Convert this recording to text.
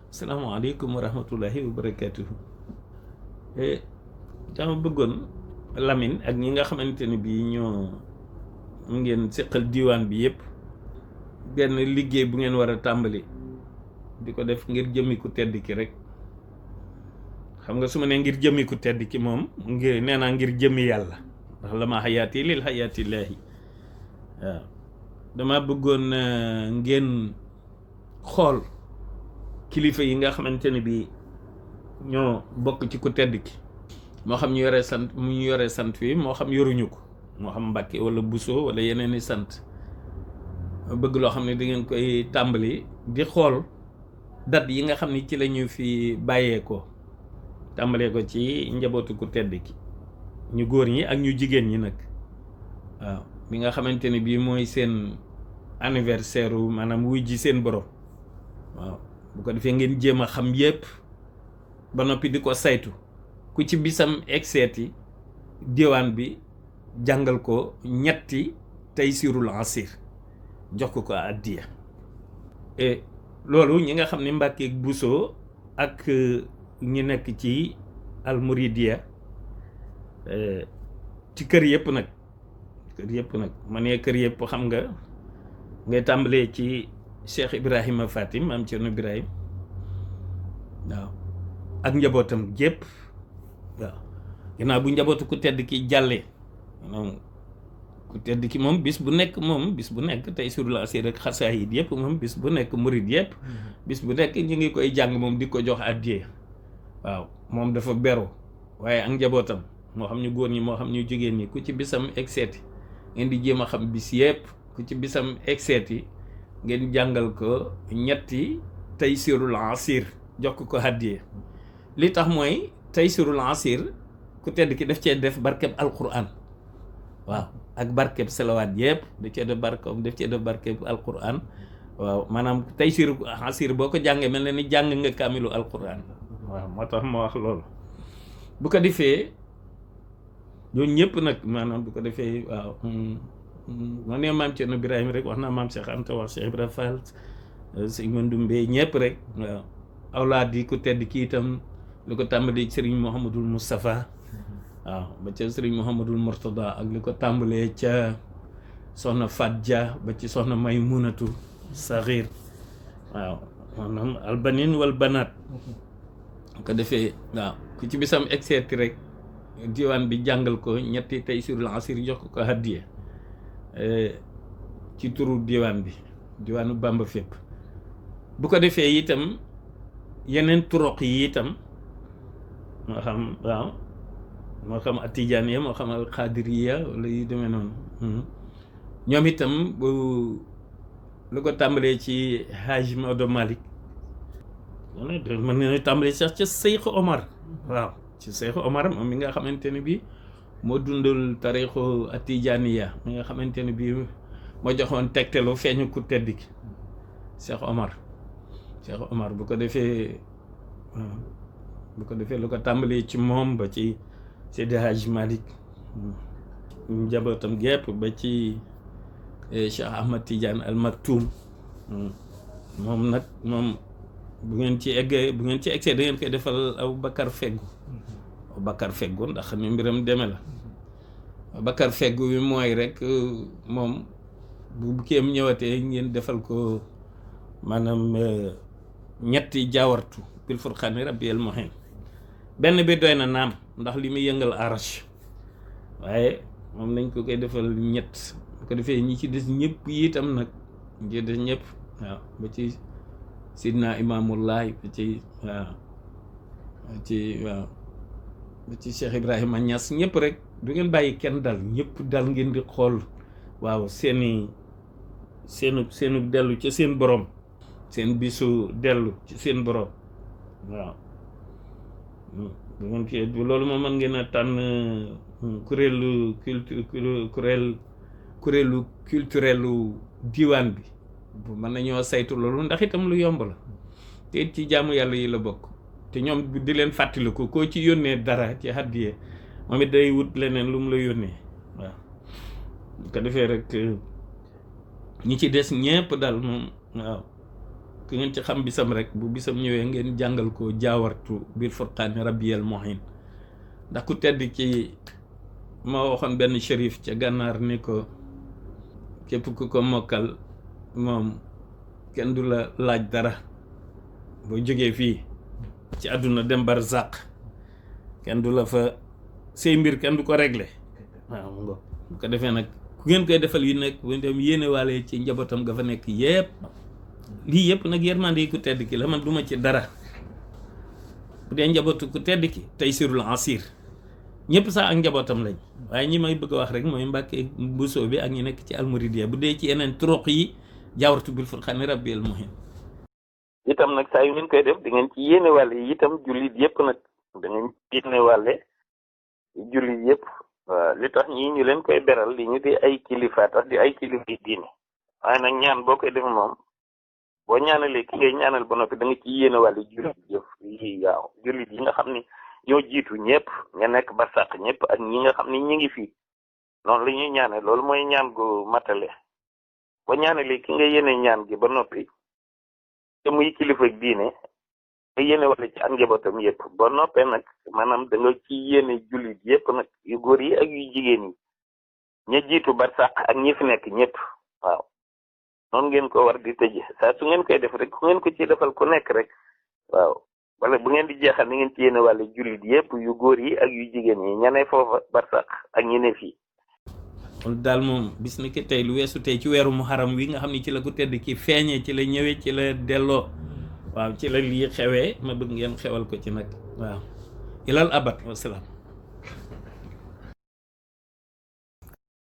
Assalamualaikum warahmatullahi wabarakatuh. Dama bëggoon Lamine ak ñi nga xamante ne bii ñoo ngeen seqal diwaan bi yépp benn liggéey bu ngeen war a tàmbali di ko def ngir jëmmi ku tedd ki rek. xam nga su ma ne ngir jëmmi ku tedd ki moom ngir nee naa ngir jëmmi yàlla ndax la ma xayaati lil xayaatillaahi. waaw dama bëggoon ngeen xool kilifa yi nga xamante ne bii ñoo bokk ci ku tedd ki, moo xam ñu yore sant mu ñu yore sant wi, moo xam yoruñu ko, moo xam Mbàkke wala Buso wala yeneen i sant. bëgg loo xam ne da ngeen koy tàmbali di xool dat yi nga xam ne ci la ñu fi bàyyeekoo, tàmbalee ko ci njabootu ku tedd ki, ñu góor ñi ak ñu jigéen ñi nag. waaw bi nga xamante ne bii mooy seen anniversaire maanaam wuy ji seen borom. waaw bu ko defee ngeen jéem a xam yépp ba noppi di ko saytu, ku ci bisam egseeti diwaan bi jàngal ko ñetti taysirul asir jox ko addiya. et loolu ñi nga xam ne Mbàkke ak Buso ak ñi nekk ci almuridiya ci kër yëpp nag ma ne kër yëpp xam nga ngay tàmbalee ci Cheikh Ibrahima Fatim maam Cerno Ibrahim, waaw ak njabootam gépp. waaw ginnaaw bu njabootu ku tedd ki jàllee, maanaam ku tedd ki moom bis bu nekk tey sur la asir ak xasaayid yëpp moom bis bu nekk murid yëpp bis bu nekk ñu ngi koy jàng moom di ko jox addiya. waaw moom dafa beru, waaye ak njabootam moo xam ñu góor ñi moo xam ñu jigéen ñi ku ci bisam egseeti ngeen di jéem a xam bis yëpp, ku ci bisam egseeti ngeen jàngal ko ñetti taysirul asir jox ko addiya. li tax mooy taysirul asir ku tedd ki daf cee def barkeb alquran. waaw ak barkeb salawaat yëpp daf cee def barkeb alquran. waaw maanaam taysirul asir boo ko jàngee mel na ni jàng nga kaamilu alquran. waaw moo tax ma wax loolu. bu ko defee ñooñu ñëpp nag maanaam bu ko defee waaw ma nee maam Cerno Ibrahima rek wax naa maam Cheikh Anta, wax Cheikh Ibrahima Fall, sëñ Mandumbe ñëpp rek. waaw awlaad yi ku tedd ki itam li ko tàmbalee Sëriñ Mouhamadul Moustapha, waaw ba ca Sëriñ Mouhamadul Mourtada, ak li ko tàmbalee ca soxna Fat Dia ba ci soxna Maymunatu Saxiir. waaw maanaam albanin wal banaat. bu ko defee waaw ku ci bisam egseeti rek diwaan bi jàngal ko ñetti taysirul asir jox ko hadiya ci turu diwaan bi, diwaanu Bàmba fépp. bu ko defee itam yeneen turoq yi itam moo xam waaw moo xam atijaaniya moo xam alxaadiriya wala yu demee noonu, ñoom itam bu lu ko tàmbalee ci Hajj Maodo Malick, mën nañu tàmbalee sax ca Seex Omar. waaw ci Seex Omar moom mi nga xamante ne bii moo dundal tarixu atijaaniya, mi nga xamante ne bii moo joxoon tegtalu feeñu ku tedd ki Seex Omar. bu ko defee lu ko tàmbalee ci moom ba ci Seydi Hajj Malick, njabootam gépp ba ci Cheikh Ahmad Tidiane Al Maktoum. moom nag bu ngeen ci eggee da ngeen koy defal Aboubacar Feggu ndax ni mbiram deme la. Aboubacar Feggu bi mooy rek moom bu kéem ñëwatee ngeen defal ko maanaam ñetti jaawartu bil furqaani rabbiyal muhin. benn bi doy na naam ndax li muy yëngal arash, waaye moom nañ ko koy defal ñett. bu ko defee ñi ci des ñëpp itam nag ñi ci des ñëpp waaw ba ci sidna imaamullahi ba ci ba ci Cheikh Ibrahima Niass, ñëpp rek du ngeen bàyyi kenn dal, ñëpp dal ngeen di xool waaw seenu dellu ca seen borom, seen bisu dellu ci seen borom. waaw bu ngeen kii loolu moom mën ngeen a tànn kuréelu culturelu diwaan bi mën nañoo saytu loolu ndax itam lu yomb la te it ci jaamu yàlla yi la bokk. te ñoom di leen fàttaliku koo ci yónnee dara ci hadiya moom it day wut leneen lu mu la yónnee. waaw bu ko defee rek ñi ci des ñépp dal moom waaw ku ngeen ci xam bisam rek bu bisam ñëwee ngeen jàngal ko jaawartu bil furqaani rabbiyal muhin ndax ku tedd ci ma waxoon benn shérif ca gànnaar ni ko képp ku ko mokkal moom kenn du la laaj dara boo jógee fii ci àdduna dem barzaq kenn du la fa say mbir kenn du ko réglé waaw mu ngo bu ko defee nag ku ngeen koy defal yi nekk bu dem yéene waale ci njabootam ga fa nekk yépp lii yëpp nag yërmande yi ku tedd ki la man duma ci dara bu dee njabootu ku tedd ki Taysirul Asir ñëpp sax ak njabootam lañ waaye ñi may bëgg a wax rek mooy Mbàkke Mbusoo bi ak ñi nekk ci almuridiya bu dee ci yeneen turuq yi jaawartu bil furqaani rabbil muhin itam nag saa yu ngeen koy def di ngeen ci yéene wàlle yi itam jullit yëpp nag da ngeen ci yéene wàlle jullit yëpp waaw li tax ñii ñu leen koy beral li ñu di ay kilifa tax di ay kilifa yi diine waaye nag ñaan boo koy def moom boo ñaanalee ki ngay ñaanal ba noppi da nga ci yéene wàlle jullit yëpp yi waaw jullit yi nga xam ni ñoo jiitu ñëpp ña nekk ba sàq ñëpp ak ñi nga xam ni ñi ngi fii noonu la ñuy ñaane loolu mooy ñaan gu matale boo ñaanalee ki nga yéene ñaan gi ba noppi te muy kilifa ak diine nga yéene wala ci ak njabootam yëpp ba noppee nag maanaam da nga ci yéene jullit yëpp nag yu góor yi ak yu jigéen yi ña jiitu ba sàq ak ñi fi nekk ñëpp waaw noonu ngeen ko war di tëje saa su ngeen koy def rek ku ngeen ko ci defal ku nekk rek waaw wala bu ngeen di jeexal ni ngeen ci yéene wàlle jullit yëpp yu góor yi ak yu jigéen yi ña ne foofa barsaq ak ñi ne fii kon daal moom bis ni ki tey lu weesu tey ci weeru muharram wi nga xam ne ci la ku tedd ki feeñee ci la ñëwee ci la delloo waaw ci la lii xewee ma bëgg ngeen xewal ko ci nag waaw ilal abad wasalaam